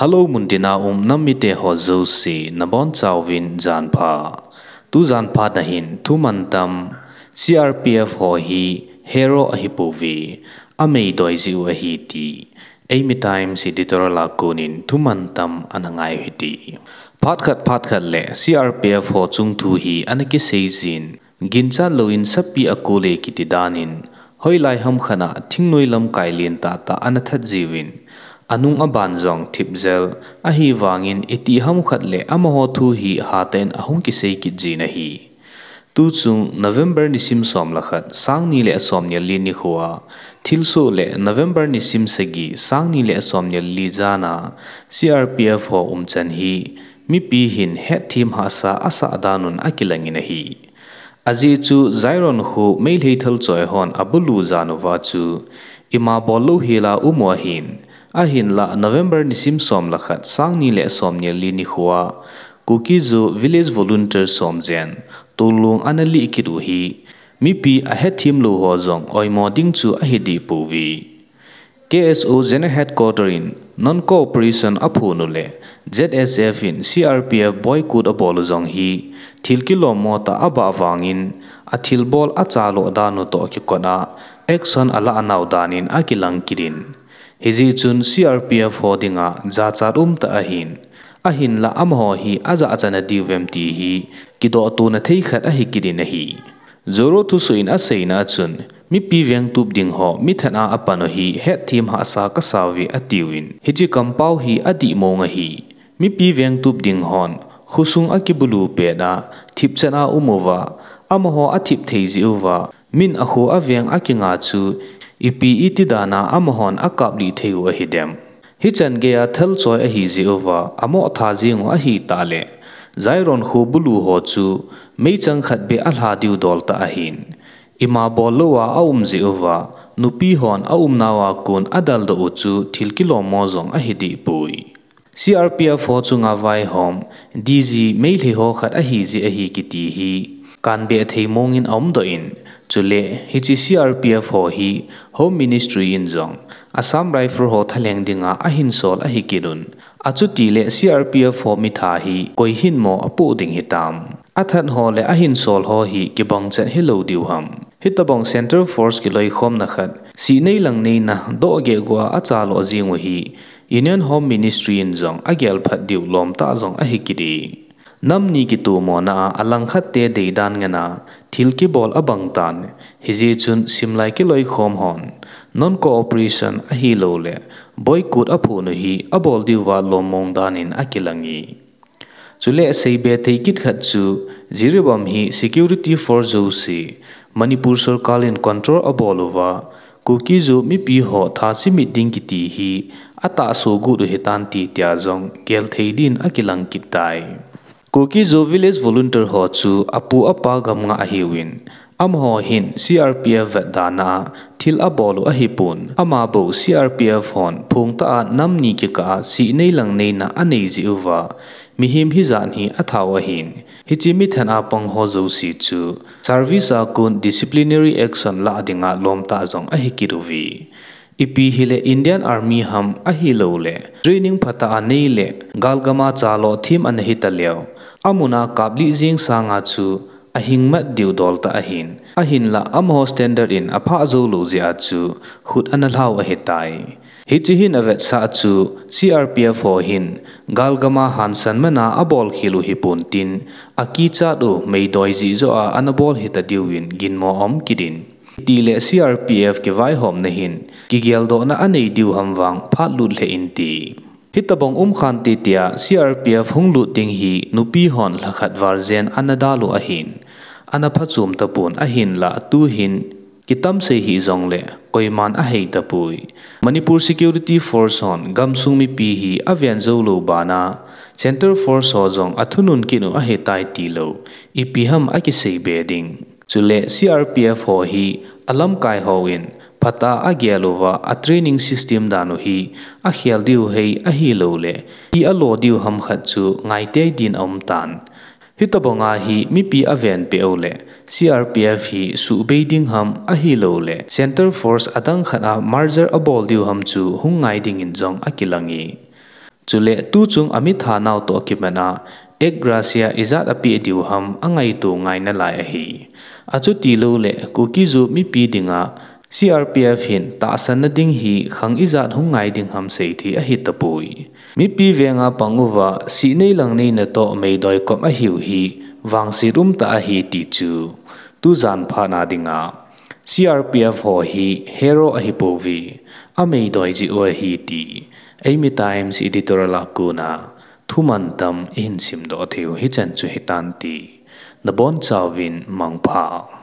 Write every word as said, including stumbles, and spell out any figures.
Hello, muntina um nam mite ho jouse, nabonchauvin janpha. Tu janpha nahin thumantam, C R P F ho hi hero ahipouve, ameidoi jiu ahi ti Eimi Times editorial a konin thumantam ana ngai u hite. Phat khat phat khat le C R P F ho chung thu hi ana kisei jin, ginchat louvin sapi akole kiti danin, hoilai ham khat a thingnoi lamkai lentah tah ana that jiuvin, anung aban jong thipjel, ahivangin itih ham khat le amaho thu hi hatah in ahung kisei kit jin ahi. Tuchung November nisim som le khat, sang ni le som ni le li nikho a, thilsoh le November nisim sagi, sang ni le som ni le li jan a, C R P F ho umchan hi mipi hin hetthem hahsa asah dan un akilangin ahi. Ajeh chu Zairon kho Meitei thalchoi hon abulu jan uva chu ima bol louhel a um u ahin, ahinlah November nisim som le khat, sang ni le som ni le li nikho a, Kuki-Zo Village Volunteer som jen tolong ana lih kit u hi mipi ahetthem lou ho jong oimo ding chu ahi deh pouve. K S O General Headquarter in non-cooperation aphon u le Z S F in C R P F boycott abol u jong hi thil kilommo tah abah vangin athilbol achalo dan u toh kikot a action alah nau danin akilang kit in, hijeh chun C R P F ho dinga jachat umtah ahin, ahinlah amaho hi ajachat na diuvem ti hi kidohtona thei khat ahi kit in ahi. Zoro thusoh in aseina a chun, mipi vengtup ding ho mithat a apan u hi hetthem hahsa kasauve atiuvin, hiche kampao hi adih mong ahi. Mipi vengtup ding hon khosung akibulu pet a thipchet a um uva, amaho athip thei jeh uva, min akho aveng akinga chu ipi iti dan a amahon akaplih thei u ahidem. Hichan geiya thalchoi ahi jeh uva, amoh tha jeng u ahitah le, Zairon kho bulu ho chu meichang khat beh alha diu dol tah ahin, ima bol louva aum jeh uva, nupi hon aumnauva kon adaldoh u chu thil kilommo jong ahi deh poi. C R P F ho chunga vaihom D G Meitei ho khat ahi jeh ahi kiti hi kanbeh thei mongin aumdoh in, chule hiche C R P F ho hi Home Ministry in jong Assam Rifle ho thalheng dinga ahinsol ahi kit un, achutile C R P F ho mitha hi koi hin mo apoh ding hitam? Athat ho le ahinsol ho hi kibangchet hilou diu ham? Hitobang Central Force kiloikhomna khat, sih nei lang neina doh gehguh a achalo jeng u hi Union Home Ministry in jong agel phat diu lomtah jong ahi kit e. Nam ni kitomona a alangkhat te deidan ngen a thil kibol abang tan, hijeh chun simlai kiloikhom hon non-cooperation ahiloule boycott aphon u hi abol diuva lom mong danin akilang e. Chule seibe thei kit khat chu, Jiribam hi security force jouse Manipur sorkar in control abol uva, Kuki-Zo mipi ho tha chimit ding kiti hi atahso got u hitan ti tia jong gel thei din akilang kit tai. Kuki-Zo Village Volunteer ho chu apu apa gam nga ahiuvin, amaho hin C R P F vetdana a thil abol u ahipon, ama bou C R P F hon phongtah a nam ni kikah a sih nei lang neina anei jeh uva mihem hijat hi atha u ahin, hiche mithat a pang ho jouse chu service a kon disciplinary action lah dinga lomtah jong ahi kit uve. Ipi hile Indian Army ham ahiloule training phatah a neile galgam a chalo them ana hitaleu, amun a kaplih jeng sanga chu ahing mat diu dol tah ahin, ahinlah amaho standard in aphah joulou jeh a chu khut ana lhau ahitai. Hiche hin avetsah chu C R P F ho hin galgam a hansan man a abolkhel u hipon tin, akichat u meidoi jeh joh a ana bol hita diuvin ginmo aum kit in, itile C R P F kivaihomna hin kigeldohna anei diu ham vang phat lut lheh inte. Hitobang umkhante tia C R P F hung lut ding hi nupi hon lhakhat val jen ana dal u ahin, ana phachom tapon, ahinlah tuhin kitam sei hih jongle koiman ahei tapoi. Manipur Security Force hon gamsung mipi hi aven joulou bana Central Force ho jong athunun kit u ahitai tilou, ipi ham akiseibe ding. Chule C R P F ho hi alamkai hon phatah a agel uva, a training system dan u hi akhel diu hei ahiloule pi alo diu ham khat chu ngaitei din aumtan. Hitobanga hi mipi avenpeh ule C R P F hi suhbei ding ham ahiloule Central Force adang khat a merger abol diu ham chu hung ngai dingin jong akilang e. Chule tuchung amitha nau toh kimat a, Ek Gracia ijat apeh diu ham angaito ngai nalai ahi. Achuti louleh Kuki-Zo mipi dinga C R P F hin tahsanna ding hi khang ijat hung ngai ding ham seithei ahitapoi. Mipi venga pang uva sihnei langneina toh meidoi kop ahiu hi vangset umtah ahi ti chu tujan phatna dinga C R P F ho hi hero ahipouve, ameidoi jeh u ahi ti Eimi Times editorial a kona thumantam ihin simdoh theiu hichan chu hitante. Nabonchauvin mangpha.